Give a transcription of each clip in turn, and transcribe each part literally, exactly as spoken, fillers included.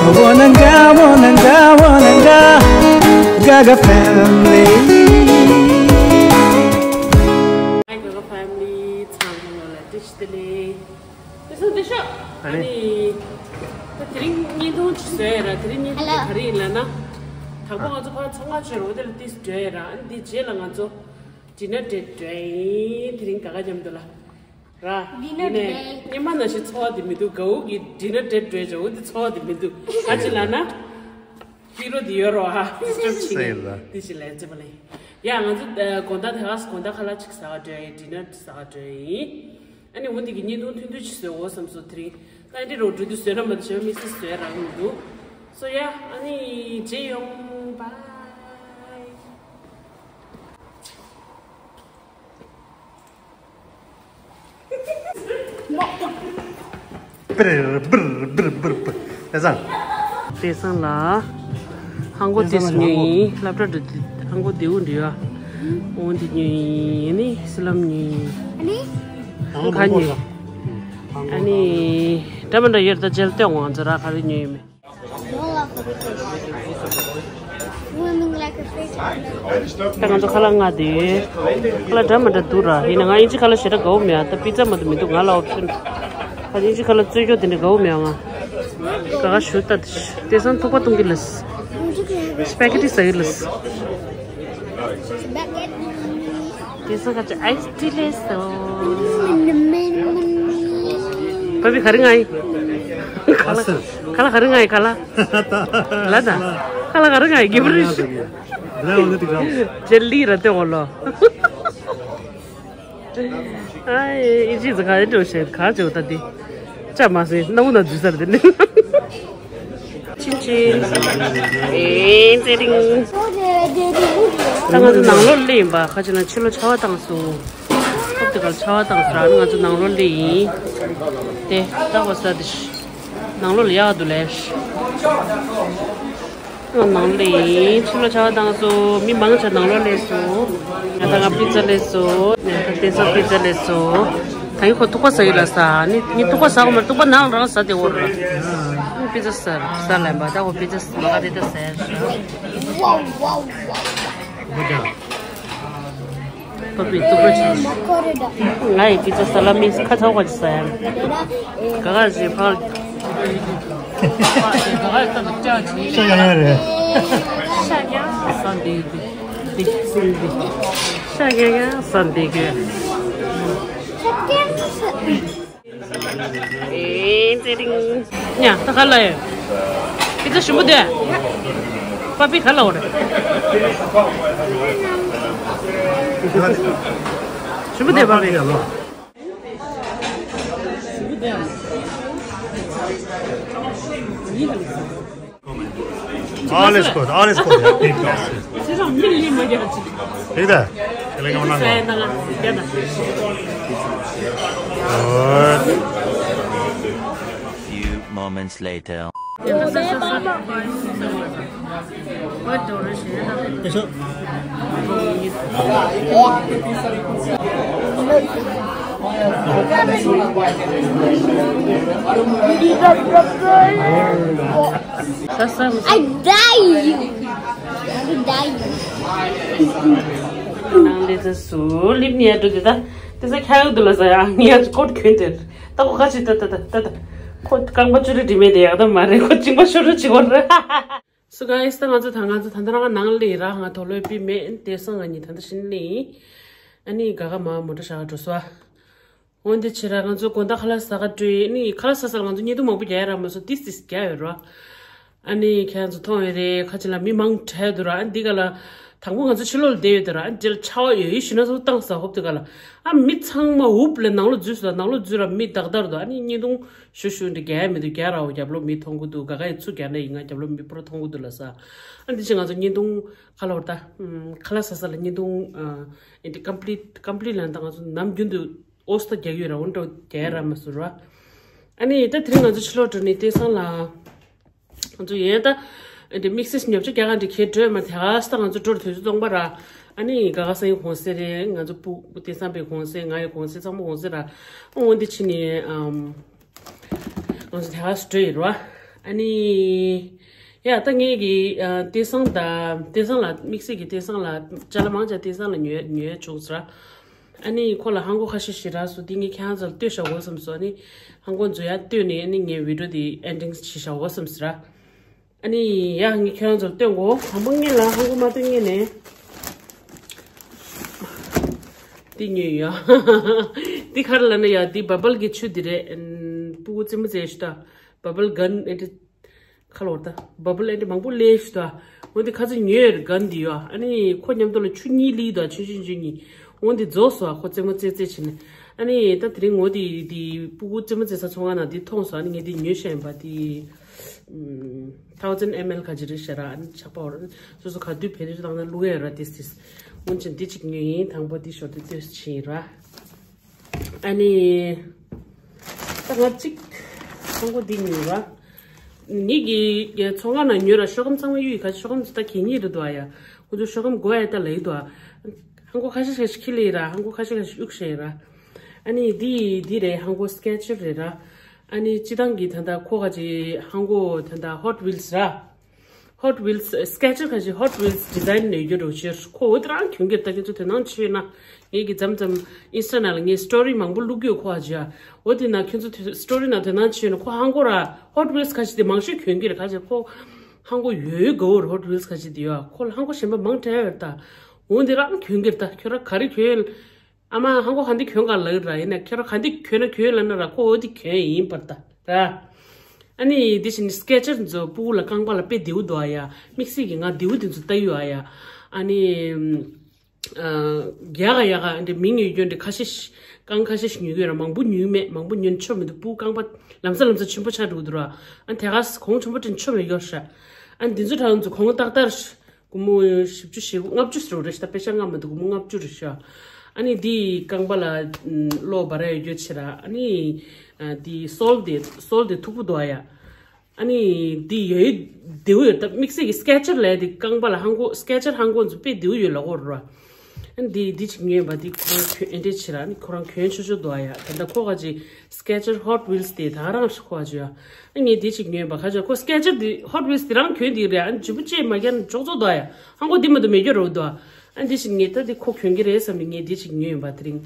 Wananga, wananga, wananga, Gaga family. Hi Gaga family, ཚང་མ་ལ་བཀྲ་ཤིས་བདེ་ལེགས། དེ་སང་དེ་ཤོག་ཨ་ནི། ད་དེ་རིང་བརྙན་ཐུང་ཅིག་བཟོས་ཡ་ར། དེ་རིང་བརྙན་ཐུང་དེ་ག་རེ་ཡིན་ལབ་ན། དང་པོ་ང་ཚོ་ཕར་ཚོང་ཁང་ཕྱིར་འོ་དེ་ལ་ཏིས་འགྲོ་ཡ་ར། ཨ་ནི་དེ་རྗེས་ལ་ང་ཚོ་ཌི་ནར་ཌེ་ཊི་འགྲོ་ཡ་ཡིན། དེ་རིང་ག་ག་མཉམ་དུ་ལ། ར། ཌི་ནར་ཌེ་ཊི། སྔོན་མ་ནང་བཞིན་ཚོར་བ་དེ་མི་འདུག་དགའ་བོ་གི་ཌི་ནར་ཌེ་ཊི་འགྲོ་ཡ་འོ་དེ་ཚོར་བ་དེ་མི་འདུག་ག་ཅི་ལབ་ན། ཕི་རོ་དེ་ཡོད་རོ་ཧ། སི་སི་ཊེམ་ཅིག་ཡིན། དེ་ཅི་ལབ་ཅི་པ་ལེ། ཡ་ང་ཚོ་དགོང་དག་དེ་ག་དགོང་དག་ཁ་ལག་ཅིག་ཟ་ག་འགྲོ་ཡ་ཡིན། ཌི་ནར་ཟ་ག་འགྲོ་ཡ་ཡིན། ཨ་ནི་འོ་འདི་གི་བརྙན་ཐུང་ཐུང་ཐུང་ཅིག་བཟོས་འོ་བསམ་སོང་དེ་རིང་། ད་འདི་རོ་འགྲོ་དུས་བཟོས་ན་མ་གཏོགས་གཞན་དམིགས་བསལ་བཟོས་རག་གི་མི་འདུག་སོ་ཡ་ཨ་ནི་རྗེས་ཡོང་། བྷའི། པིར་པིར་པིར་པིར་པིར། ཨེ་ཙང་། དེ་སང་ལ། ཧང་གོ་དེ་སུ་ཉོས་ཡིན། སློབ་གྲྭ་འགྲོ་དུས་ཧང་གོ་དེ་འུ་འདྲི་ཡ། འོ་འདི་ཉོས་ཡིན། ཨ་ནི་སི་ལམ་ཉོས་ཡིན། ཨ་ནི། ཧང་ག་ཉོས། ཨ་ནི། འདྲ་མི་འདྲ་ཡོད་ད་རྗེས་ལ་ལྟོས་འོང་། ང་ཚོ་ར་ག་རེ་ཉོས་ཡིན་མེད། Swimming like a fish. ད་ང་ཚོ་ཁ་ལག་མངགས་དེ་ཡོད། ཁ་ལག་འདྲ་མི་འདྲ་འདུག་ར། ཡིན་ན་ང་ཨིན་ཇི་ཁ་ལག་ཞེ་དྲག་དགའ་བོ་མེད། ད་པི་ཛ་མ་གཏོགས་མི་འདུག་ང་ལ་ཨོབ་ཤན། ད་ཨིན་ཇི་ཁ་ལག་རྩོལ་སྐྱོ་དེ་འདྲ་དགའ་བོ་མེད་ང་། ག་ག་ཞུ་ད་དེ་སང་ཐུག་པ་གཏོང་གི་ལས། སི་པེ་གེ་ཊི་ཟ་གི་ལས། དེ་སང་ཁ་ཅིག་ཨའི་སི་ཊི་ལས་སོ། པ་པི་ག་རེ་ང་ཡིན། ཁ་ལག་ཁ་ལག་ག་རེ་ང་ཡིན་ཁ་ལག་ལ་ད། ཁ་ལག་ག་རེ་ང་ཡིན་གི་བར་ཤི། ཇེ་ལི་ར་ཏེ་འོ་ལོ། ཨ་ཨེ་ཅི་ཟ་ག་ཨེ་འགྲོ་ཤེས་ག་ཅོ་ད་དེ། ཅ་མ་སེ་ནང་ན་འཛུལ་ས་རེད་དེ་ནི། ཆིན་ཆིན། ཨེ་ཙེ་རིང་། ད་ང་ཚོ་ནང་ལོགས་སླེབས་ཡིན་པ། ཁ་ཅིག་ན་ཕྱི་ལོགས་ཆར་པ་བཏང་སོང་། ཁབ་དེ་གར་ཆར་པ་བཏང་སོང་། ཨ་ནི་ང་ཚོ་ནང་ལོགས་སླེབས་ཡིན། དེ་ལྟ་བ་ས་དེ། ནང་ལོགས་ལ་ཡག་འདུག་ལས། ནང་ལོགས་ལ་ཡིན། ཕྱི་ལོགས་ཆར་པ་བཏང་སོང་། མི་མང་ཆེ་ནང་ལོགས་སླེབས་སོང་། ང་ད་ང་པི་ཛ་སླེབས་སོང་། ང་ད་དེང་སང་པི་ཛ་སླེབས་སོང་། ད་ཡིན་ཁོ་ཐུག་པ་ཟ་ཡི་ལ་ཟ། ནི་ནི་ཐུག་པ་ཟ་གོ་མ་རེད། ཐུག་པ་ནང་རང་ཟ་དེ་འོ་ར། པི་ཛ་ཟ་ཟ་ལབ་པ། ད་ཁོ་པི་ཛ་ཟ་མ་ག་དེ་ད་ཟ་ཡ་ཟ། པ་པི་ཐུག་པ་ཆ། ང་ཡི་པི་ཛ་ས་ལ་མི་ཁ་ཚ་བ་ཅི་ཟ་ཡ། ག་ག་ཞིག་ཕར། ཤ་ཡང་ཡང་རེད། ཤ་ཡང་ས་འདི་འདི་འདི་འདི། ཤ་ཡང་ཡང་ས་འདི་གི། ཨེ་ཙེ་རིང་། ཉ་ད་ག་ལ་ཡོད། པི་ཛ་ཞིམ་པོ་དེ། པ་པི་ག་ལ་འོ་རེད། ཞིམ་པོ་དེ་པ་པི། All is good, all is good. Good. Few moments later. I dare you. I dare you. ནང་ལས་ཚ་སུ་ལིབ་ནི་ཡ་འགྲོ་དེ་ད་དེ་ས་ཁྱ་ཡོད་དུ་ལ་ས་ཡ་ངི་ཡ་ཀོད་གོན་དེ་ད་ཁོ་ཁ་ཅིག་ད་ད་ད་ད་ད་ཁོ་རྐང་པ་བཅུ་རེ་འདྲི་མེད་དེ་ཡག་ད་མ་རེད། ཁོ་གཅིན་པ་ཤོར་རེ་ཅིག་བོར་རེ། So guys, ད་ང་ཚོ་ད་ང་ཚོ་ད་ལྟ་རང་ནང་ལས་ར་ང་དོ་ལོས་པི་མེད་དེ་སང་ང་གཉིས་ད་ལྟ་ཕྱིན་ལས་ཨ་ནི་ག་ག་མ་མོ་ཊ་ཤག་འགྲོ་སོ། འོན་ཏེ་ཕྱི་ར་ང་ཚོ་དགོང་དག་ཁ་ལག་ཟ་ག་འགྲོ་ཡི་ནི་ཁ་ལག་ཟ་ས་ལ་ང་ཚོ་བརྙན་ཐུང་མང་པོ་རྒྱག་ཡ་རག་མ་སོང་། ཏིས་ཏིས་རྒྱག་ཡོད་ར། ཨ་ནི་ཁྱེད་རང་ཚོ་མཐོང་ཡོད་རེད། ཁ་ཅིག་ལ་མི་མང་དྲགས་འདུག་ར། ཨ་ནི་འདི་ག་ལ་དང་པོ་ང་ཚོ་ཕྱི་ལོགས་ལ་བསྡད་ཡོད་དེ་ར། ཨ་ནི་འདྲེ་ལ་ཆར་པ་ཡོད་ཡོད་ཞུ་ན་ཚོ་བཏང་ས་ཧོབ་དེ་ག་ལ་ཨ་མི་ཚང་མ་འུབ་ལ་ནང་ལོགས་འཛུལ་སོང་། ནང་ལོགས་འཛུལ་ར་མི་དག་དར་འདུག་ཨ་ནི་བརྙན་ཐུང་ཞུ་ཞུ་འདི་རྒྱག་ཡ་མི་འདུག་རྒྱག་ར་འོ། རྒྱབ་ལོགས་མི་མཐོང་གི་འདུག་ག་ག་ཡི་ཚུར་རྒྱག་ན་ཡིན། ང་རྒྱབ་ལོགས་མི་པུ་ར་མཐོང་གི་འདུག་ལ་ས། ཨ་འདི་ཕྱིན་ང་ཚོ་བརྙན་ཐུང་ཁ་ལོར་ད་ཁ་ལག་ཟ་ས་ལ་བརྙན་ཐུང་ཨ་འདི་ཀམ་པི་ལིཊ་ཀམ་པི་ལིཊ་ལ་ད་ང་ཚོ་ནམ་རྒྱུན་དུ་ཨོ་སྟོ་རྒྱག་ཡོད་ར། འོ་འདྲ་རྒྱག་ཡ་རག་མ་སོང་ར། ཨ་ནི་ད་དེ་རིང་ང་ཚོ་ཕྱི་ལོགས་འགྲོ་ནི་དེང་སང་ལ་ང་ཚོ་ཡན་ད་འདི་དམིགས་བསལ་ཉོ་ཆ་རྒྱག་ག་འདི་ཁྱེད་འགྲོས་མ་དེ་ག་ས་ད་ང་ཚོ་འགྲོ་ར་དུས་ཚོད་སྟོང་པ་ར། ཨ་ནི་ག་ག་ས་ཡི་གོང་སེ་རེད། ང་ཚོ་སྤུ་དེང་སང་པའི་གོང་སེ་ང་ཡི་གོང་སེ་ཚང་མ་གོང་སེ་ར། འོ་འདི་ཕྱི་ནི་ཨམ། ང་ཚོ་དེ་ག་སི་ཊི་རེཊ་རེད་བ། ཨ་ནི། ཡ་ད་ངས་ཀྱི་ཨ་ཏེ་སང་ད་ཏེ་སང་ལ་དམིགས་བསལ་གྱི་ཏེ་སང་ལ་ཅ་ལག་མང་ཆེ་ཏེ་སང་ལ་ཉོས་ཉོས་བྱུང་ཟེར། ཨ་ནི་ཁོ་ལ་ཧང་གོ་ཁ་ཤས་ཤིག་རག་སོང་། འདི་ངས་ཁྱེད་རང་ཚོར་སྟོན་བཞག་དགོས་བསམ་སོང་། ཨ་ནི་ཧང་གོ་ཚོ་ཡར་སྟོན་ནས་ཨ་ནི་ངས་བི་ཌིའོ་འདི་ཨེན་ཌིང་བྱེད་བཞག་དགོས་བསམ་ཟེར། ཨ་ནི་ཡ་ངས་ཁྱེད་རང་ཚོར་སྟོན་གོ། དང་པོ་སྔོན་ལ་ཧང་གོ་མ་སྟོན་སྔོན་ནས། འདི་ཉོས་ཡོད། འདི་ག་རེ་ལབ་ན་ཡ་འདི་བ་བལ་གྱི་ཆུ་འདི་རེད། ཨམ། སྤུ་གུ་རྩེད་མོ་རྩེ་ཤུ་ད། བ་བལ་གན་ཨེ་འདྲ། ཁ་ལོར་ད། བ་བལ་ཨེ་འདྲ་མང་པོ་ལས་ཤུ་ད། འོ་འདི་ཁ་ཚ་ཉོས་གན་འདི་ཡོད། ཨ་ནི་ཁོ་མཉམ་དུ་ལ་ཆུ་གཉིས་ལི་ད་ཆུ་ཆུ་ཆུ་གཉིས། འོ་འདི་རྫོགས་སོ། ཁོ་རྩེད་མོ་རྩེ་རྩེ་བྱས་ནས། ཨ་ནི་ད་དེ་རིང་ངོ་འདི་འདི་སྤུ་གུ་རྩེད་མོ་རྩེ་ས་ཚོང་ཁང་ནང་འདི་མཐོང་སོང་། ཨ་ནི་ངས་འདི་ཉོས་བཞག་ཡིན་པ་འདི། ཐའོ་ཛན་ཨེམ་ཨེལ་ག་ཅི་རེད་ཤག་ར། ཨ་ནི་ཆག་པ་བོར་སོ་སོ་ག་དུས་བེ་རི་བཏང་ན་བླུག་ཡ་ར། ཏིས་ཏིས། སྔོན་ཆད་འདི་གཅིག་ཉོས་ཡིན། དང་པོ་འདི་ཞོར་དུ་ལྟོས་ཕྱིན་ར། ཨ་ནི། ད་ང་གཅིག་ཧང་གོ་འདི་ཉོས་ར། ངེད་ཀྱི་ཚོང་ཁང་ནང་ཉོས་ར། ཤོག་སྒམ་ཚང་མ་གཡུག་ཡི། ག་ཤོག་སྒམ་ད་གད་སྙིགས་རེད་འདུག་ཨ་ཡ། ཁོ་ཚོ་ཤོག་སྒམ་དགོས་ཨ་ཡ་ད་ལབ་ཡི་འདུག་ཨ། ཧང་གོ་ཁ་ཤས་ཁ་ཤས་ཁྱེར་ལེ་ཡི་ར། ཧང་གོ་ཁ་ཤས་ཁ་ཤས་གཡུག་བཞག་ཡི་ར། ཨ་ནི་འདི་འདི་རེད། ཧང་གོ་སི་ཀེ་ཅར་རེད་ར། ཨ་ནི་སྤྱི་བཏང་གི་ད་ལྟ་ཁོ་ག་ཅི་ཧང་གོ་ད་ལྟ་ཧོཊ་ཝིལ་སི་ར། ཧོཊ་ཝིལ་སི་སི་ཀེ་ཅར་ག་ཅི་ཧོཊ་ཝིལ་སི་ཌི་ཛའིན་ནས་ཡོད་འགྲོ་ཕྱིར། ཁོ་འོ་དེ་རང་གྱོན་གྱི་རེད་ད། ཁྱེད་ཚོ་དོ་སྣང་བྱས་ན། ངེད་ཀྱི་མཚམས་མཚམས་ཨིན་སི་ཊ་ནང་ལ་ངས་སི་ཊོ་རི་མང་པོ་བླུག་གི་ཡོད། ཁོ་ག་ཅི་ཡ། འོ་དེ་ན་ཁྱེད་ཚོ་སི་ཊོ་རི་ནང་དོ་སྣང་བྱས་ན་ཁོ་ཧང་གོ་ར་ཧོཊ་ཝིལ་སི་ག་ཅི་དེ་མང་ཤོས་གྱོན་གྱི་རེད། ག་ཅི་ཁོ་ཧང་གོ་ཡོད་ཡོད་དགའ་བོ་རེད། ཧོཊ་ཝིལ་སི་ག་ཅི་དེ་ཡོད། ཁོ་ལ་ཧང་གོ་གཞན་པ་མང་དྲགས་ཡོད་རེད་ད། འོ་དེ་རང་གྱོན་གྱི་རེད་ད། ཁྱོད་རང་ག་རེ་གྱོན་ཡོད། ཨ་མ་ཧང་གོ་ཧ་འདི་གྱོན་ག་ལབ་ར། ཡིན་ན་ཁྱེད་རང་ག་འདི་གྱོན་ན་གྱོན་ལབ་ན་ར། ཁོ་འོ་འདི་གྱོན་ཡིན་པར་ད་ར། ཨ་ནི་འདི་བཞིན་སི་ཀེ་ཅར་ཚོ་སྤུ་གུ་ལ་རྐང་པ་ལ་དཔེ་བདེ་བོ་འདུག་ཨ་ཡ། དམིགས་བསལ་གྱི་ང་བདེ་བོ་འདི་ཚོ་ལྟ་ཡོད་ཨ་ཡ། ཨ་ནི་ཨ་ཡག་ག་ཡག་ག་འདི་མིང་ཡོད་རྒྱུ་འདི་ཁ་ཤས་ཤིག་རྐང་ཁ་ཤས་ཤིག་ཉོས་ཀྱི་ཡོད་ར། མང་པོ་ཉོས་མེད། མང་པོ་ཉོས་ཆོ་མི་འདུག་སྤུ་གུ་རྐང་པ་ལམ་སང་ལམ་སང་ཆེན་པོ་ཆགས་འགྲོ་གི་འདུག་ར། ཨ་ནི་དེ་ག་གོང་ཆེན་པོ་དྲན་ཆོ་མི་ཡོད་ཤག་ཨ་ནི་འདི་ཚོ་ད་ང་ཚོ་གོང་ཏག་ཏག་རེད། སྒོར་མོ་བཞི་བཅུ་ཞེ་དགུ་ལྔ་བཅུ་ཟེར་བ་རེད་ཤག་ད་པེ་ཤ་ལྔ་མ་འདུག་སྒོར་མོ་ལྔ་བཅུ་རེད་ཤག་ཨ་ནི་འདི་རྐང་པ་ལ་ཨམ་གློག་འབར་ཡ་ཡོད་ཆེ་ར། ཨ་ནི་ཨ་འདི་སོལ་དེ་སོལ་དེ་མཐུག་པོ་འདུག་ཨ་ཡ། ཨ་ནི་འདི་ཡོད་བདེ་བོ་ཡོད། ད་དམིགས་བསལ་གྱི་སི་ཀེ་ཅར་ལབ་ཡ་དེ་རྐང་པ་ལ་ཧང་གོ་སི་ཀེ་ཅར་ཧང་གོ་ཚོ་དཔེ་བདེ་བོ་ཡོད་ལབ་ཀྱི་ཡོད་ར། ཨ་ནི་འདི་འདི་གཅིག་ཉོས་པ་འདི་ཁོ་རང་གྱོན་ཨེ་འདྲས་ཆེ་ར། ཨ་ནི་ཁོ་རང་གྱོན་ཆོག་ཆོག་འདུག་ཨ་ཡ། ད་ལྟ་ཁོ་ག་ཅི་སི་ཀེ་ཅར་ཧོཊ་ཝིལ་སི་དེ་ད་རང་ཞིག་ཁོ་ག་ཅི་ཡ། ཨ་ངས་འདི་གཅིག་ཉོས་པ་ག་ཅི་ཁོ་སི་ཀེ་ཅར་འདི་ཧོཊ་ཝིལ་སི་དེ་རང་གྱོན་འདི་རེད། ཨ་ནི་ལྗིད་པོ་ཅེས་མ་རྒྱག་ན་ཅོག་ཙོག་འདུག་ཨ་ཡ། ཧང་གོ་འདི་མ་གཏོགས་མེད་རྒྱུ་རེད་འདུག་ཨ། ཨ་འདི་བཞིན་ངས་ད་འདི་ཁོ་གྱོན་གྱི་རེད་བསམ་ནས་ངས་འདི་གཅིག་ཉོས་ཡིན་པ། དེ་རིང་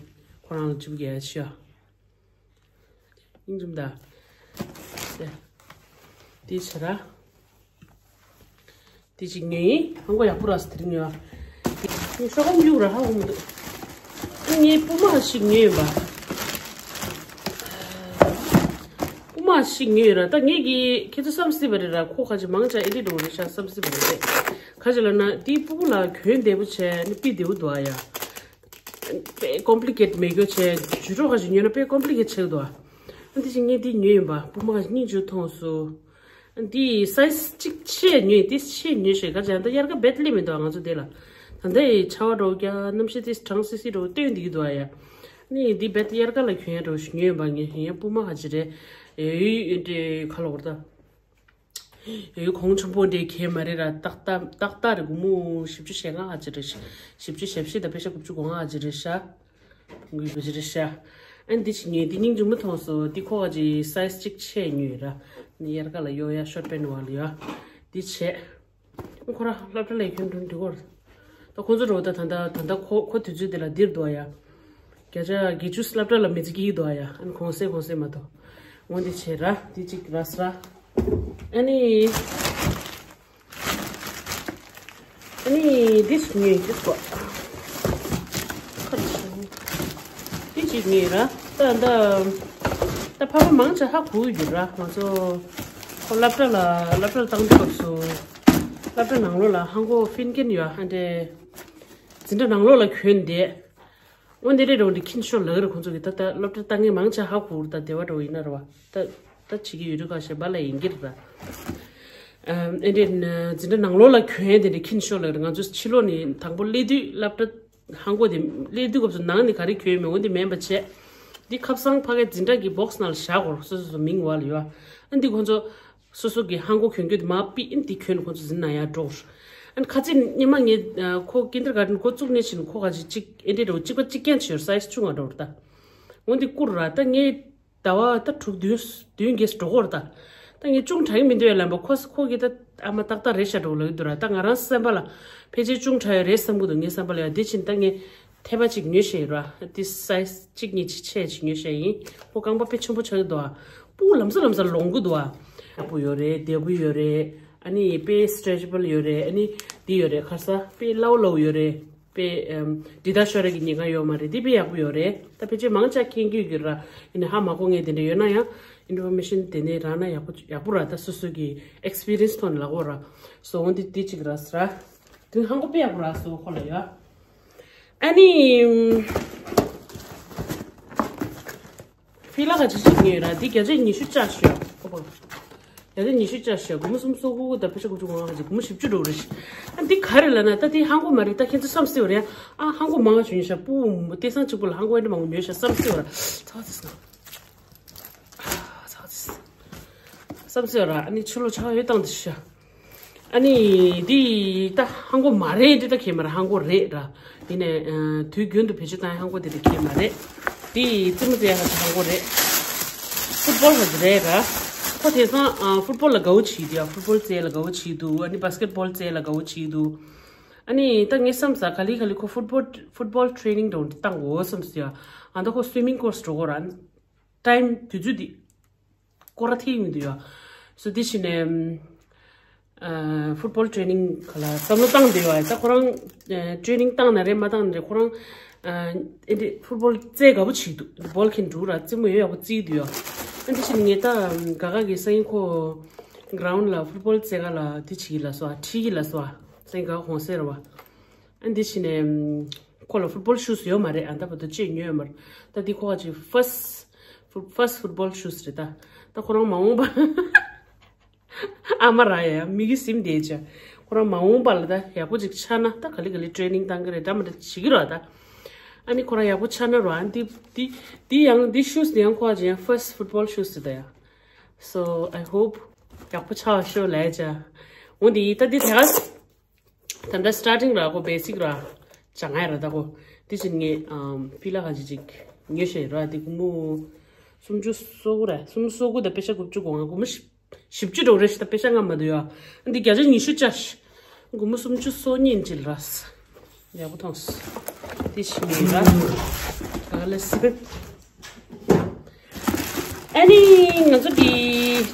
ཁོ་རང་ལ་ལྗིད་པོ་རྒྱག་ཡ་ཆེ་ཡ། སྙིང་རྗེ་མོ་ད། དེ་བྱས་ར། དེ་གཅིག་ཉོས་ཡིན། ཧང་གོ་ཡག་པོ་རག་སོང་། དེ་རིང་ཉོས་ཨ། ངས་ཤོག་སྒམ་གཡུག་ར་ཧ་གོ་མི་འདུག་ཨ་ངས་སྤུ་མ་ཞིག་ཉོས་ཡོད་པ། སྤུ་མ་ཞིག་ཉོས་ཡོད་ར། ད་ངས་ཀྱི་ཁྱེད་ཚོ་བསམ་སྲིད་པ་རེད་ར། ཁོ་ཁ་ཅིག་མང་ཆ་ཨེ་འདྲས་འགྲོ་རེད་ཤག་བསམ་སྲིད་པ་རེད། ག་ཅི་ལབ་ན་དེའི་སྤུ་གུ་ལ་གྱོན་བདེ་པོ་བྱས་ནི་དཔེ་བདེ་པོ་འདུག་ཨ་ཡ། དཔེ་ཀོམ་པི་ལི་ཀེཊ་མེད་རྒྱུ་བྱས་ཇུས་གྲོགས་ཁ་ཅིག་ཉོས་ན་དཔེ་ཀོམ་པི་ལི་ཀེཊ་ཆགས་འདུག་ཨ། ཨ་འདི་ཅིག་ངས་འདི་ཉོས་ཡིན་པ། སྤུ་མ་སྙིང་རྗེ་མཐོང་སོང་། འདི་སའི་ཛི་གཅིག་ཆེ་ཉོས། འདི་ཆེ་ཉོས་ཤེས་ག་ཅང་ད་དབྱར་ཁ་བེད་ལེ་མི་འདུག་ང་ཚོ་འདི་ལ། ད་ལྟའི་ཆར་པ་འདྲ་བོ་རྒྱག་གནམ་གཤིས་དེ་གྲང་སི་སི་འདྲ་བོ་སྟོན་འདི་གི་འདུག་ཨ་ཡ། ནི་འདི་བེད་དབྱར་ཁ་ལ་གྱོན་ཡ་འདྲ་བོ་ཞིག་ཉོས་ཡིན་པ། ངས་ཡང་སྤུ་མ་ག་ཅི་རེད། ཡོད་ཡོད་འདྲེ་ཁ་ལོག་ར་ད། ཡོད་ཡོད་གོང་ཆེན་པོ་འདྲེ་གས་མ་རེད་ར། ཏག་ཏག་ཏག་ཏག་རེད། སྒོར་མོ་བཞི་བཅུ་ཞེ་ལྔ་ག་ཅི་རེད་ཤག་བཞི་བཅུ་ཞེ་བཞི་དང་པེ་ཤ་དགུ་བཅུ་གོ་ལྔ་ག་ཅི་རེད་ཤག་འགུལ་བ་ཞིག་རེད་ཤག་ཨ་ནི་འདི་ཅིག་ཉོས། འདི་སྙིང་རྗེ་མོ་མཐོང་སོང་། འདི་ཁོ་ག་ཅིག་སའི་ཛི་གཅིག་ཆེ་ཉོས་ར། ནི་དབྱར་ཁ་ལ་གཡོག་ཡ་ཤོར་པན་བ་ལ་ཡ། འདི་བྱས། ཁོ་ར་སློབ་གྲྭ་ལ་ཁྱོད་འགྲོ་འགྲིག་གོ། ད་ཁོ་ཚོ་འགྲོ་ད་ད་ད་ད་ད་ཁོ་ཁོ་དུས་ཚོད་དེ་ལ་འདིར་འདུག་ཡ། བརྒྱ་ཆ་བརྒྱད་ཅུ་སློབ་གྲྭ་ལ་མི་ཚེ་སྐྱིད་འདུག་ཡ། ཨ་ནི་གོང་སེ་གོང་སེ་མ་གཏོགས། འོ་འདི་བྱས་ར། འདི་གཅིག་ར་ས་ར། ཨ་ནི། ཨ་ནི་འདི་ཉོས་འདི་ཚོ། ཁ་ཆུ། འདི་གཅིག་ཉོས་ར། ད་ད་ད་ཕ་མ་མང་ཆེ་ཧ་གོ་གི་ཡོད་ར། ང་ཚོ་ཁོ་སློབ་གྲྭ་ལ་སློབ་གྲྭ་ལ་བཏང་དུས་སྐབས་སུ་སློབ་གྲྭ་ནང་ལོགས་ལ་ཧང་གོ་ཧྥིན་ཀེན་ཡོད། ཨ་འདྲས་འཛིན་གྲྭ་ནང་ལོགས་ལ་གྱོན་བསྡད། འོ་འདི་རེད་འགྲོ་འདི་ཁྱིན་ཤོར་ལག་རེད། ཁོང་ཚོ་གི་ད་ལྟ་སློབ་གྲྭ་ལྟ་མཁན་མང་ཆེ་ཧ་གོ་ར། ད་སྡེ་བ་འགྲོ་ཡིན་ན་ར་བ་ད་ད་བྱེད་ཀྱི་ཡོད་རེད། ཁ་ཤས་བ་ལ་ཡིན་གྱི་རེད་ད། ཨ་འདྲས་འཛིན་གྲྭ་ནང་ལོགས་ལ་གྱོན་དེ་འདྲས་ཁྱིན་ཤོར་ལག་རེད། ང་ཚོ་ཕྱི་ལོགས་ནས་དང་པོ་སླེབས་དུས་སློབ་གྲྭ་ཧང་གོ་དེ་སླེབས་དུས་སྐབས་སུ་ནང་ནས་ག་རེ་གྱོན་མེད། འོ་འདི་མེད་པ་བྱས། འདི་ཁབ་སང་ཕ་གའི་འཛིན་གྲྭ་གི་བོག་སི་ནང་ལ་བཞག་གོ། སོ་སོ་སོ་མིང་བ་ལ་ཡོད། ཨ་འདི་ཁོང་ཚོ་སོ་སོ་གི་ཧང་གོ་གྱོན་གྱི་དེ་མ་པི་ཨིན་དེ་གྱོན་ཁོང་ཚོ་འཛིན་ན་ཡང་འགྲོ། ཨ་ནི་ཁ་ཚིག་སྙེ་མ་ངས་ཨ་ཁོ་ཀིན་ཌར་གྷར་ཌན་འགོ་བཙུགས་ནས་ཕྱིན་ཁོ་ཁ་ཅིག་གཅིག་ཨེ་འདྲས་འགྲོ་གཅིག་པ་གཅིག་རྐྱང་བྱོས་སའི་ཛི་ཆུང་བ་འགྲོ་ར་ད། འོ་འདི་བསྐུར་ར་ད་ངས་ཟླ་བ་ད་དྲུག་བདུན་བདུན་བརྒྱད་འགྲོ་གོ་ར་ད། ད་ངས་ཅུང་དྲག་གི་མི་འདུག་ཡ་ལམ་པ་ཁོ་ཁོ་གི་ད་ཨ་མ་ཏག་ཏག་རེད་ཤག་འགྲོ་ལབ་ཀྱི་འདུག་ར། ད་ང་རང་སེམས་པ་ལ་ཕལ་ཆེར་ཅུང་དྲག་ཡོད་རེད་བསམ་གྱི་འདུག་ངའི་བསམ་པ་ལ་ཡ། དེ་བཞིན་ད་ངས་ཐེ་བ་གཅིག་ཉོས་བཞག་ཡོད་ར། དེ་སའི་ཛི་གཅིག་གཉིས་ཅིག་ཆེ་ཅིག་ཉོས་བཞག་ཡིན། ཁོ་རྐང་པ་དཔེ་ཆེན་པོ་ཆགས་ཀྱི་འདུག་ཨ། སྤུ་གུ་ལམ་སང་ལམ་སང་ལོང་གི་འདུག་ཨ། ཡག་པོ་ཡོད་རེད། བདེ་པོ་ཡོད་རེད། ཨ་ནི་དཔེ་སི་ཊེ་ཆེ་བལ་ཡོད་རེད། ཨ་ནི་འདི་ཡོད་རེད། ཁ་སང་དཔེ་སླ་བོ་སླ་བོ་ཡོད་རེད། དཔེ་ཨམ་འདི་ལྟར་ཤོར་ཡ་གི་ཉེན་ཁ་ཡོད་མ་རེད། འདི་དཔེ་ཡག་པོ་ཡོད་རེད། ད་ཕལ་ཆེར་མང་ཆེ་མཁྱེན་གྱི་ཡོད་ཀྱི་ར། ཡིན་ནའི་ཧ་མ་གོ་མཁན་དེ་འདྲ་ཡོད་ན་ཡང་ཨིན་ཕོར་མེ་ཤན་དེ་ནས་རག་ན་ཡག་པོ་ཡག་པོ་ར། ད་སོ་སོ་གི་ཨེག་སི་པི་རི་ཡན་སི་ཐོག་ནས་ལབ་དགོས་ར། སོ་འོ་འདི་འདི་གཅིག་ར་ཟེར་ར། དེ་ཧང་གོ་དཔེ་ཡག་པོ་རག་སོང་ཁོ་ལ་ཡ། ཨ་ནི། ཕི་ལ་ཁ་ཅིག་ཅིག་ཉོས་ར། འདི་བརྒྱ་ཆ་ཉི་ཤུ་བཅག་ཤོག་ཁོ་པ། བརྒྱ་ཆ་ཉི་ཤུ་བཅག་ཤོག་སྒོར་མོ་སུམ་ཅུ་སོ་དགུ་དང་ཕལ་ཆེར་དགུ་བཅུ་གོ་ལྔ་ཁ་ཅིག་སྒོར་མོ་བཞི་བཅུ་འགྲོ་རེད། ཨ་འདི་ག་རེ་ལབ་ན་ད་འདི་ཧང་གོ་མ་རེད། ད་ཁྱེད་ཚོ་བསམ་སྲིད་པ་རེད། ཨ་ཧང་གོ་མང་ང་ཅིག་ཉོས་ཤག་སྤུ་གུ་སྟེང་སང་གཅིག་པོ་ལ་ཧང་གོ་ཨེ་འདྲ་མང་པོ་ཉོས་ཤག་བསམ་སྲིད་པ་རེད། ཚ་བ་ཚ་སོང་། ཚ་བ་ཚ་སོང་། བསམ་སྲིད་པ་ར། ཨ་ནི་ཕྱི་ལོགས་ཆར་པ་ཡོད་སྟངས་དེ་ཤ། ཨ་ནི་འདི་ད་ཧང་གོ་མ་རེད། འདི་ད་ཁྱད་མ་རེད། ཧང་གོ་རེད་ར། ཡིན་ནའི་ཨ་དུས་རྒྱུན་དུ་བེད་སྤྱོད་བཏང་ཡ་ཧང་གོ་དེ་འདྲ་ཁྱད་མ་རེད། འདི་རྩེད་མོ་རྩེ་ཡ་ཧ་ཅང་ཧང་གོ་རེད། ཕུཊ་བོལ་ཧ་ཅང་རེད་ར། ཁོ་དེང་སང་ཨ་ཕུཊ་བོལ་ལ་དགའ་བོ་བྱེད་འདུག་ཡ། ཕུཊ་བོལ་རྩེ་ལ་དགའ་བོ་བྱེད་འདུག་ཨ་ནི་བྷ་སི་ཀེཊ་བོལ་རྩེ་ལ་དགའ་བོ་བྱེད་འདུག་ཨ་ནི་ད་ངས་བསམ་ས་ག་ལེ་ག་ལེ་ཁོ་ཕུཊ་བོལ་ཕུཊ་བོལ་ཊི་རེ་ནིང་འདྲ་བོ་འདི་བཏང་དགོས་བསམ་སོང་ཡ། ཨ་ད་ཁོ་སུའི་མིང་ཀོར་སི་འགྲོ་དགོས་ར། ཊའིམ་དུས་ཚོད་འདི་སྐོར་ར་ཐིག་མི་འདུག་ཡ། སོ་དེ་བཞིན་ནས་ཨ་ཕུཊ་བོལ་ཊི་རེ་ནིང་ག་ལ་བསམ་བློ་བཏང་བསྡད་ཡོད་ཨ། ད་ཁོ་རང་ཨ་ཊི་རེ་ནིང་བཏང་ན་རེད་མ་བཏང་ན་རེད། ཁོ་རང་ཨ་ཨེ་འདི་ཕུཊ་བོལ་རྩེ་དགའ་པོ་བྱེད་འདུག་བོལ་ཁྱེར་འགྲོ་ར། རྩེད་མོ་ཡོད་ཡག་པོ་རྩེ་གི་འདུག་ཡ། ཨ་འདི་བཞིན་ངས་ད་ག་ག་གི་སང་ཉིན་ཁོ་གྷ་རའུན་ཌི་ལ་ཕུཊ་བོལ་རྩེ་ག་ལ་དེ་བྱེད་ཀྱི་ལབ་སོང་ཨ། ཁྲིད་ཀྱི་ལབ་སོང་ཨ། སང་ཉིན་ག་ག་གུང་སེང་རེད་བ། ཨ་འདི་བྱས་ནས་ཁོ་ལ་ཕུཊ་བོལ་ཤུ་ཛི་ཡོད་མ་རེད། ཨ་ད་བར་དུ་ཅིག་ཉོས་ཡོད་མ་རེད། ད་འདི་ཁོ་ག་ཅིག་ཕར་སི་ཕུཊ་ཕར་སི་ཕུཊ་བོལ་ཤུ་ཛི་རེད་ད། ད་ཁོ་རང་མ་འོངས་པ་ཨ་མ་ར་ཡ་མི་གི་སེམས་བདེ་ཅག་ཁོ་རང་མ་འོངས་པ་ལ་ད་ཡག་པོ་ཅིག་ཆགས་ན་ད་ག་ལེ་ག་ལེ་ཊི་རེ་ནིང་བཏང་གི་རེད། འདྲ་མི་འདྲ་བྱེད་ཀྱི་རེད་ད། ཨ་ནི་ཁོ་རང་ཡག་པོ་ཆགས་ན་ར། ཨ་འདི་འདི་འདི་ཡང་འདི་ཤུ་ཛི་འདི་ཡང་ཁོ་ག་ཅིག་ཡང་ཕར་སི་ཕུཊ་བོལ་ཤུ་ཛི་རེད་ད་ཡ། So I hope ཡག་པོ་ཆགས་ཤོག་ལབ་ཡ་ཅག་འོ་འདི་ད་འདི་ད་ག་ད་ལྟ་སི་ཊར་ཊིང་ར་ཁོ་བེ་སིག་ར་སྦྱང་ཡ་ར། ད་ཁོ་དེ་བཞིན་ངས་ཨམ་ཕི་ལ་ཁ་ཅིག་ཅིག་ཉོས་བཞག་ར། དེ་སྒོར་མོ་སུམ་ཅུ་སོ་དགུ་ར། སུམ་ཅུ་སོ་དགུ་དང་པེ་ཤ་དགུ་བཅུ་གོ་ལྔ། སྒོར་མོ་བཞི་བཅུ་འགྲོ་རེད་ཤག་ད་པེ་ཤ་ལྔ་མ་གཏོགས་ཡ། འདི་བརྒྱ་ཆ་ཉི་ཤུ་ཆགས་ཤག་སྒོར་མོ་སུམ་ཅུ་སོ་གཉིས་ཅིག་ར། ཡག་པོ་མཐོང་སོང་། དེ་བཞིན་ངས་ར་ག་ལ་སི། ཨ་ནི་ང་ཚོ་གི་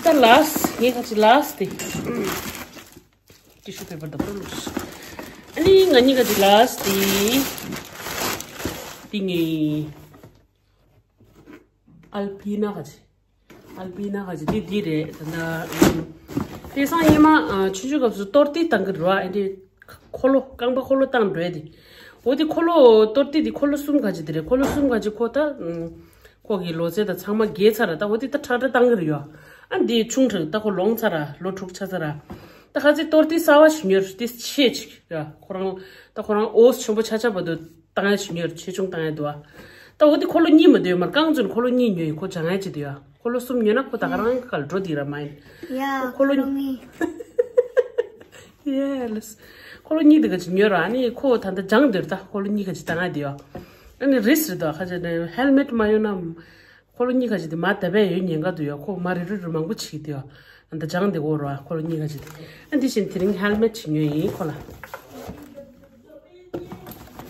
ད་ལ་སི་ངས་ཁ་ཅིག་ལ་སི་དེ། ཊི་ཤུ་པེ་པར་དང་པོ་བླུགས། ཨ་ནི་ང་གཉིས་ཀ་དེ་ལ་སི་དེ། དེ་ངའི་ཨལ་པི་ན་ག་ཅི། ཨལ་པི་ན་ག་ཅི་དེ་དེ་རེད་ད་ལྟ། དེང་སང་ཡེ་མ་ཆུང་ཆུང་སྐབས་སུ་ཏོར་ཏི་བཏང་གི་རེད་བ། ཨ་ནི་འཁོར་ལོ་རྐང་པ་འཁོར་ལོ་བཏང་འགྲོ་ཡ་དེ། འོ་དེ་འཁོར་ལོ་ཏོར་ཏི་དེ་འཁོར་ལོ་གསུམ་ག་ཅི་དེ་རེད། འཁོར་ལོ་གསུམ་ག་ཅི་ཁོ་ད། ཁོ་གི་ལོ་ཚད་དང་ཚང་མ་རྒྱས་ཚར་ར། ད་འོ་དེ་ད་ཁྲ་ཁྲ་བཏང་གི་རེད་ཡོ། ཨ་འདི་ཆུང་དྲགས་ད་ཁོ་ལོང་ཚར་ར། ལོ་དྲུག་ཆགས་ཚར་ར། ད་ཁ་ཚིག་ཏོར་ཏི་གསར་བ་ཞིག་ཉོས་ཏི་ཆེ་ཅིག་ར། ཁོ་རང་ད་ཁོ་རང་ཨོས་ཆེན་པོ་ཆ་ཆ་བར་དུ་བཏང་ཡ་ཞིག་ཉོས། ཆེ་ཆུང་བཏང་ཡ་འདུག་ཨ། ད་འོ་དེ་འཁོར་ལོ་གཉིས་མ་འདུག་མར་རྐང་བཙུགས་ནས་འཁོར་ལོ་གཉིས་ཉོས་ཡིན། ཁོ་སྦྱང་ཡ་ཅིག་འདུག་ཡ། འཁོར་ལོ་གསུམ་ཉོས་ན་ཁོ་ད་ག་རང་ག་ལ་འགྲོ་དེ་ར་མ་ཡིན། ཡ་འཁོར་ལོ་འཁོར་ལོ་གཉིས། ཡེ་ལེས། འཁོར་ལོ་གཉིས་དེ་ག་ཅིག་ཉོས་ར། ཨ་ནི་ཁོ་ད་ལྟ་སྦྱང་འདོད་ད་འཁོར་ལོ་གཉིས་ག་ཅིག་བཏང་ཡ་དེ་ཡོ། ཨ་ནི་རིས་རེད་དོ། ཁ་ཅིག་ནས་ཧེལ་མེཊ་མ་ཡོང་ན། འཁོར་ལོ་གཉིས་ག་ཅིག་དེ་མ་བརྡབ་པས་ཡོད་ཉེན་ཁ་འདུག་ཡོ། ཁོ་མ་རི་རུ་རུ་མང་པོ་བྱེད་དེ་ཡོ། ཨ་ད་སྦྱང་དེ་གོ་ར་འཁོར་ལོ་གཉིས་ག་ཅིག་དེ། ཨ་འདི་བཞིན་དེ་རིང་ཧེལ་མེཊ་ཅིག་ཉོས་ཡིན་ཁོ་ལ།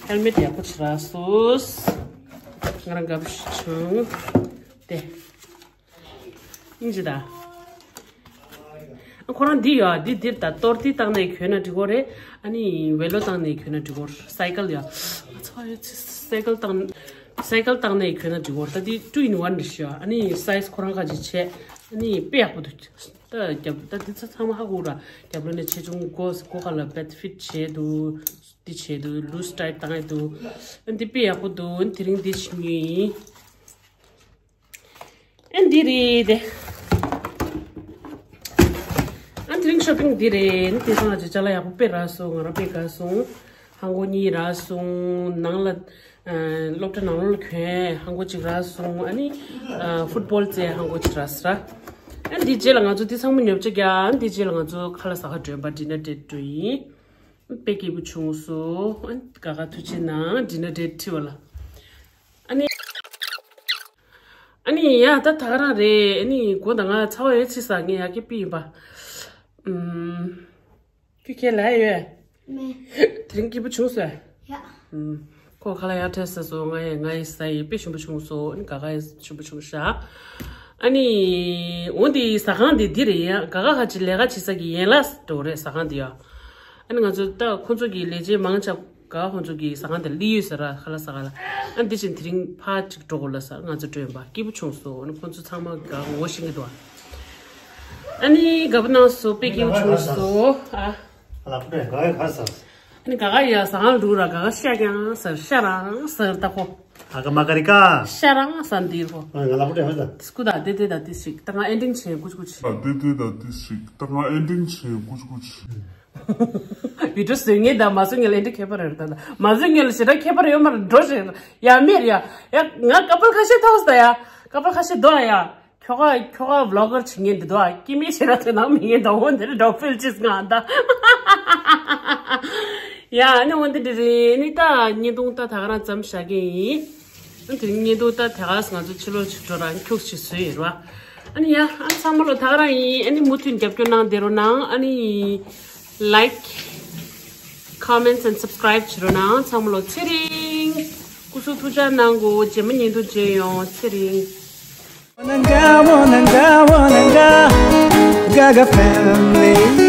ཧེལ་མེཊ་ཡག་པོ་ཅིག་རག་སོང་། ང་རང་དགའ་པོ་ཞིག་བྱུང་། དེ། ཨིན་ཇི་ད། ཁོ་རང་འདི་ཡོད་ཨ། འདི་འདིར་ད་ཏོར་ཏི་བཏང་ནས་གྱོན་ན་འགྲིག་གོ་རེད། ཨ་ནི་ཝེ་ལོ་བཏང་ནས་གྱོན་ན་འགྲིག་གོ་རེད། སའི་ཀལ་ཡོད་ཨ། ཚ་ཡོད་ཚེ་སའི་ཀལ་བཏང་སའི་ཀལ་བཏང་ནས་གྱོན་ན་འགྲིག་གོ་རེད། ད་འདི་ཊུ་ཨིན་ཝན་རེད་ཤག་ཨ་ནི་སའི་ཛི་ཁོ་རང་ཁ་ཅིག་བྱས། ཨ་ནི་དཔེ་ཡག་པོ་འདུག་ད་རྒྱབ་ད་འདི་ཚ་ཚང་མ་ཧ་གོ་ར། རྒྱབ་ལོགས་ནས་ཆེ་ཆུང་སྒོ་སྒོ་ཁ་ལ་བེད་ཕིཊ་བྱས་འདུག་འདི་བྱས་འདུག་ལུ་སི་ཊའིཊ་བཏང་ཡ་འདུག་ཨ་འདི་དཔེ་ཡག་པོ་འདུག་ཨ་ནི་དེ་རིང་འདི་ཞིག་ཉོས་ཡིན། ཨ་འདི་རེད་དེ། ཨ་དེ་རིང་ཤོ་པིང་འདི་རེད། དེང་སང་ང་ཚོ་ཅ་ལག་ཡག་པོ་དཔེ་རག་སོང་། ང་རང་དཔེ་དགའ་སོང་། ཧང་གོ་གཉིས་རག་སོང་། ནང་ལ་ཨ་སློབ་གྲྭ་ནང་ལོགས་ལ་གྱོན་ཧང་གོ་གཅིག་རག་སོང་། ཨ་ནི་ཨ་ཕུཊ་བོལ་རྩེ་ཧང་གོ་གཅིག་རག་སོང་ར། ཨ་འདི་རྗེས་ལ་ང་ཚོ་འདི་ཚང་མ་ཉོ་ཆ་རྒྱག་ཨ་འདི་རྗེས་ལ་ང་ཚོ་ཁ་ལག་ཟ་ག་འགྲོ་ཡིན་པ། ཌི་ནར་ཌེ་ཊི་འགྲོ་ཡིན། དཔེ་སྐྱིད་པོ་བྱུང་སོང་། ཨ་ནི་ག་ག་ཐུགས་རྗེ་གནང་། ཌི་ནར་ཌེ་ཊི་ཁྲིད་པ་ལ། ཨ་ནི། ཨ་ནི་ཡ་ད་ད་ག་རང་རེད། ཨ་ནི་མགོ་དང་ང་ཚ་བ་ཡོད་ཚིག་ས་ངས་ཡ་གི་པི་ཡིན་པ། ཨུམ། ཁྱོད་ཁྱེད་ལ་ཡོད། མེད། དེ་རིང་སྐྱིད་པོ་བྱུང་སོང་། ཡ། ཨུམ། ཁོ་ཁ་ལག་ཡག་ཕྲད་ཟ་སོང་། ང་ཡི་ང་ཡི་ཟ་ཡི་དཔེ་ཞིམ་པོ་བྱུང་སོང་། ཨ་ནི་ག་ག་ཡི་ཞིམ་པོ་བྱུང་ཤག་ཨ་ནི་འོ་འདི་ཟ་ཁང་འདི་འདི་རེད་ཡ། ག་ག་ཁ་ཅིག་ལས་ཀ་བྱེད་ས་གི་ཡན་ལག་འགྲོ་རེད་ཟ་ཁང་འདི་ཡ། ཨ་ནི་ང་ཚོ་ད་ཁོང་ཚོ་གི་ལས་བྱེད་མང་ཆེ་ག་ཁོང་ཚོ་གི་ཟ་ཁང་དེ་སླེབས་ཡོད་ཟེར་ར། ཁ་ལག་ཟ་ག་ལ། ཨ་འདི་བཞིན་དེ་རིང་ཕར་ཅིག་འགྲོ་དགོས་ལ་ཟེར། ང་ཚོ་སྤྲོད་པ་སྐྱིད་པོ་བྱུང་སོང་། ཨ་ནི་ཁོང་ཚོ་ཚང་མ་ག་ངོ་ཤེས་ཀྱི་འདུག་ཨ་ནི་ག་པ་གནང་སོང་། དཔེ་སྐྱིད་པོ་བྱུང་སོང་ཨ། ཨ་ལ་པུ་ཏྲ་ག་ག་ཟ། ཨ་ནི་ག་ག་ཡ་ཟ་ཁང་འགྲོ་ར། ག་ག་ཤ་ཀྱང་ཟ། ཤ་རང་ཟ་ད་ཁོ། ཨ་ཀ་མ་ཀ་རི་ཀ། ཤ་རང་ཟ་འདི་ཁོ། ང་ལ་པུ་ཏྲ་མ་ཟ། སྐུ་ད་དེ་དེ་ད་དེ་ཞིག་ད་ང་ཨེན་ཌིང་བྱེད་ཀུ་ཅི་ཀུ་ཅི། ད་དེ་དེ་ད་དེ་ཞིག་ད་ང་ཨེན་ཌིང་བྱེད་ཀུ་ཅི་ཀུ་ཅི། བི་ཌིའོ་བཟོས་ངེས་དང་མ་བཟོས་ངེས་ལ་ཨེ་འདྲ་ཁྱད་པར་རེད། ད་ད་མ་བཟོས་ངེས་ལ་ཞེ་དྲག་ཁྱད་པར་ཡོད་མ་རེད། འགྲོ་ཞེ་ཡ་མེད་རེད་ཡ། ཡ་ང་ཀ་པལ་ཁ་ཤས་ཐོག་ས་ཡ། ཀ་པལ་ཁ་ཤས་འདུག་ཡ། ཁྱོ་ག་ཁྱོ་ག་བི་ལོག་གར་བྱེད་ངེས་འདི་འདུག་ཡ། སྐྱེ་དམན་ཞེ་དྲག་ཐོན་ནང་མི་ངེས་དང་འོ་འདི་རེད་འགྲོ་ཕེལ་ཅིས་ང་ད། ཡ་ཨ་ནི་འོ་འདི་འདྲ་རེད། ཨ་ནི་ད་བརྙན་ཐུང་ད་ད་ག་རང་མཚམས་བཞག་གི་ཡིན། ཨ་དེ་རིང་བརྙན་ཐུང་ད་དེ་ག་ང་ཚོ་ཕྱི་ལོགས་ཅིག་འགྲོ་རང་ཁྱུག་ཅིག་བཟོས་ཡོད་ར། ཨ་ནི་ཡ་ཨ་ཚང་མ་ལོ་ད་ག་རང་ཡིན། ཨ་ནི་མུ་མཐུད་རྒྱབ་སྐྱོར་གནང་བསྡད་རོགས་གནང་། ཨ་ནི་like, comments and subscribe བྱེད་རོགས་གནང་། ཚང་མ་ལོ་ཚེ་རིང་། སྐུ་གཟུགས་ཐུགས་ཅག་གནང་གོ། རྗེས་མ་བརྙན་ཐུང་མཇལ་ཡོང་། ཚེ་རིང་། Wananga, wananga, wananga, Gaga family.